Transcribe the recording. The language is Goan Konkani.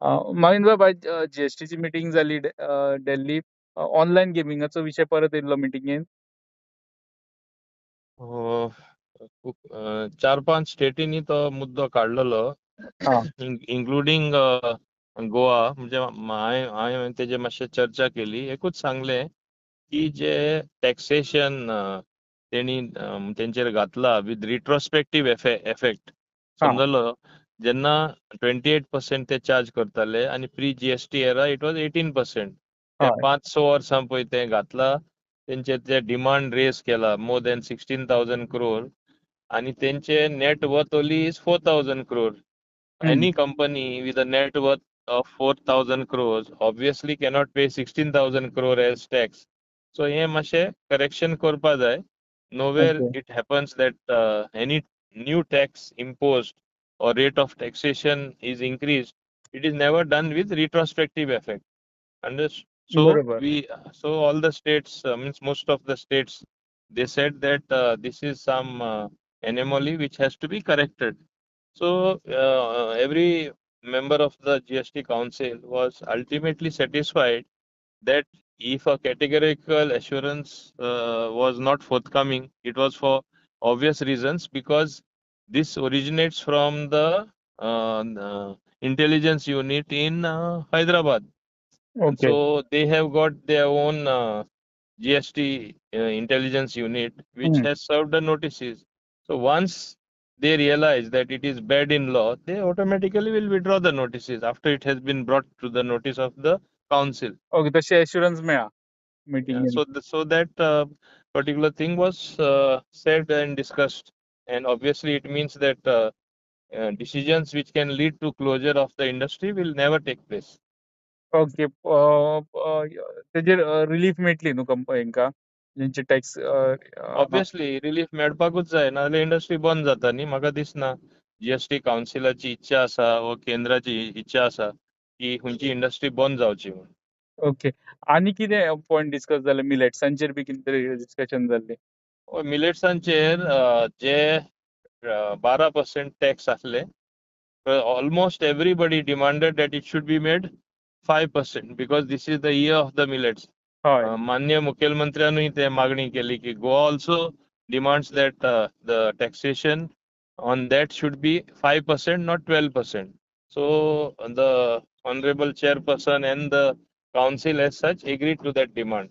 मागीर बाब, आयज जीएसटीची मिटींग जाली दिल्ली. ऑनलायन गेमिंगाचो विशय परत येयल्लो मिटिंगेन? खूब चार पांच स्टेटींनी तो मुद्दो काडलेलो, इन्क्लुडींग गोवा. म्हणजे हांवें तेजेर मातशें चर्चा केली. एकूच सांगलें की जे टॅक्सेशन तेणी तेंचेर घातला विथ रिट्रोस्पेक्टीव एफेक्ट, समजलो, जेन्ना 28% ते चार्ज करताले आनी pre GST era it was 18%. ते 5-6 वर्सां पळय ते घातला, तेंचे ते डिमांड रेज केला more than 16,000 crore आनी तेंचे net worth only is 4,000 crore. Any company with a net worth of 4,000 crores obviously cannot pay 16,000 crore as tax. So हे मातशें करेक्शन करपा जाय. Nowhere it happens that any new tax imposed or rate of taxation is increased, it is never done with retrospective effect. Understood? So we so all the states, means most of the states, they said that this is some anomaly which has to be corrected. So every member of the GST Council was ultimately satisfied that if a categorical assurance was not forthcoming, it was for obvious reasons, because this originates from the intelligence unit in Hyderabad. So they have got their own GST intelligence unit, which has served the notices. So once they realize that it is bad in law, they automatically will withdraw the notices after it has been brought to the notice of the council. Okay, तशी एश्युरन्स मेळा मिटींगेन. So that particular thing was said and discussed, and obviously it means that decisions which can lead to closure of the industry will never take place. Okay, तेजेर रिलीफ मेळटली न्हू हेंका जेंचे टॅक्स? ऑब्वियसली रिलीफ मेळपाकूच जाय, नाजाल्यार इंडस्ट्री बंद जाता न्ही. म्हाका दिसना जीएसटी कावन्सिलाची इच्छा आसा वा केंद्राची इच्छा आसा की खंयची इंडस्ट्री बंद जावची म्हूण. ओके, आनी कितें पॉयंट डिस्कस जाले? मिलेट्सांचेर बी कितें तरी डिस्कशन जाल्लें? मिलेट्सांचेर जे 12% टॅक्स आसले, almost everybody demanded that it should be made 5% because this is the year of the millets. मान्य मुखेलमंत्र्यानूय ते मागणी केली की Goa also demands that the taxation on that should be 5%, not 12%. So the honourable chairperson and the council as such agreed to that demand.